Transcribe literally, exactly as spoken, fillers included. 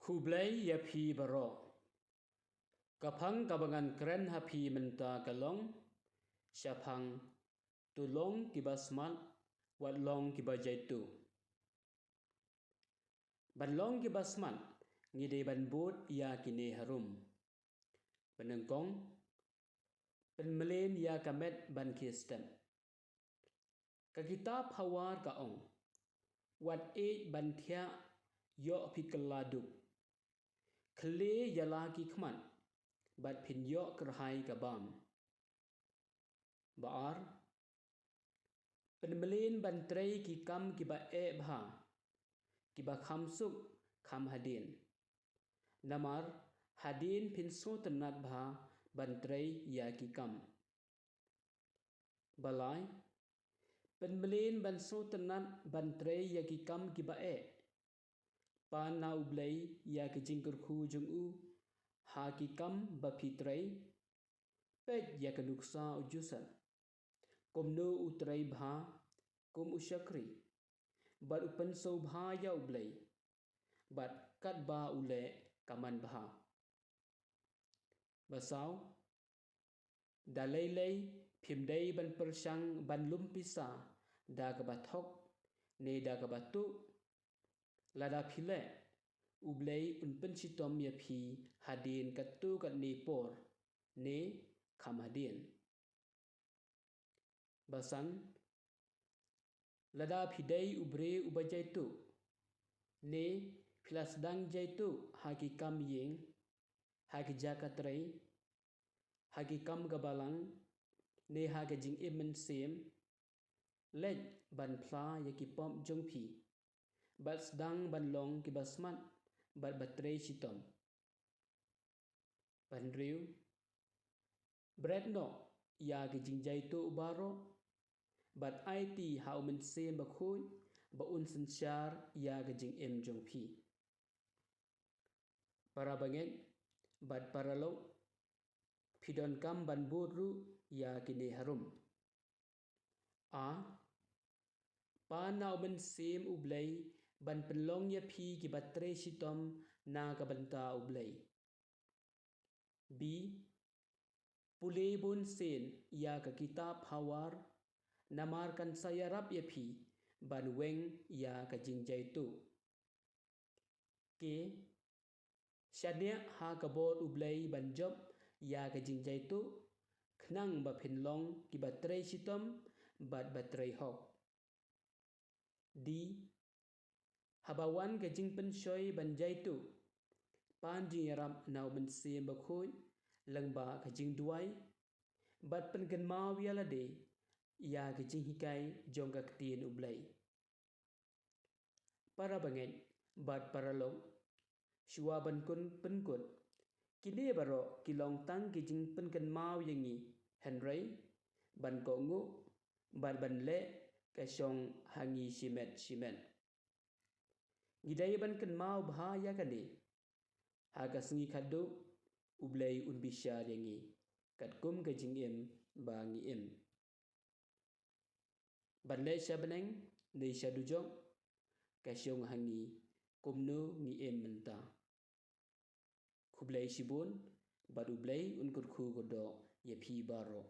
Khublei ïa phi baroh. Ka phang kaba ngan kren ha phi mynta ka long shaphang, to long kiba smat, wat long kiba jaituh. Ban long kiba smat, ngi dei ban bud ïa kine harum. Ba nyngkong, pynmlien ïa ka met ban khie step. Ka kitab Hawar ka ong, wat ïeit ban thiah, ïoh phi kylla duk. Khlieh ïa la ki khmat, bad phin ïoh kyrhai ka bam. Ba ar, pynmlien ban trei ki kam kiba eh bha, kiba kham suk kham hadien. Namar hadien phin sngewtynnat bha ban trei ïa ki kam. Ba lai, pynmlien ban sngewtynnat ban trei ïa ki kam kiba eh. Pan na U Blei ïa ka jingkyrkhu jong u ha ki kam ba phi trei. Peit ïa ka nuksa u Joseph. Kumno u trei bha kum u shakri, bad u pynsngewbha ïa U Blei, bad katba u leh ka man bha. Ba saw, da lei lei phim dei ban pyrshang ban lum pisa da kaba thok ne da kaba tuh. Lada phi leh, U Blei un pynshitom ïa phi hadien katto katne por ne kham hadien. Ba san, lada phi dei u briew uba jaituh, ne phi la sdang jaituh ha ki kam ïing, ha ki jaka trei, ha ki kam ka balang, ne ha ka jingim mynsiem, leit ban phla ïa ki pop jong phi, bad sdang ban long kiba smat bad ba trei shitom. Ba hynriew, bret noh ïa ka jingjaituh baroh, bad aiti ha U Mynsiem Bakhuid ba un synshar ïa ka jingim jong phi. Para bangeit bad para lok, phi donkam ban bud ruh ïa kine harum. A, pan na U Mynsiem U Blei ban pynlong ïa phi kiba trei shitom na ka bynta U Blei. B, pule bun sien ïa ka kitab Hawar, namar kan sa ïarap ïa phi ban weng ïa ka jingjaituh. K, shaniah ha ka bor U Blei ban jop ïa ka jingjaituh, khnang ba phin long kiba trei shitom bad ba trei hok. D, haba wan ka jingpynshoi ban jaituh, pan jingïarap na U Mynsiem Bakhuid lyngba ka jingduwai, bad pynkynmaw ïa lade ïa ka jinghikai jong ka ktien U Blei. Para bangeit bad para lok, shuwa ban pynkut, kine baroh ki long tang ki jingpynkynmaw ïa ngi, hynrei ban kohnguh bad ban leh ka shong ha ngi shimet shimet. Ngi dei ban kynmaw bha ïa kane, ha ka sngi khatduh U Blei un bishar ïa ngi katkum ka jingim ba ngi im. Ban leit sha bneng ne sha dujok, ka shong ha ngi kumno ngi im mynta. Khublei shibun, bad U Blei un kyrkhu kyrdoh ïa phi baroh.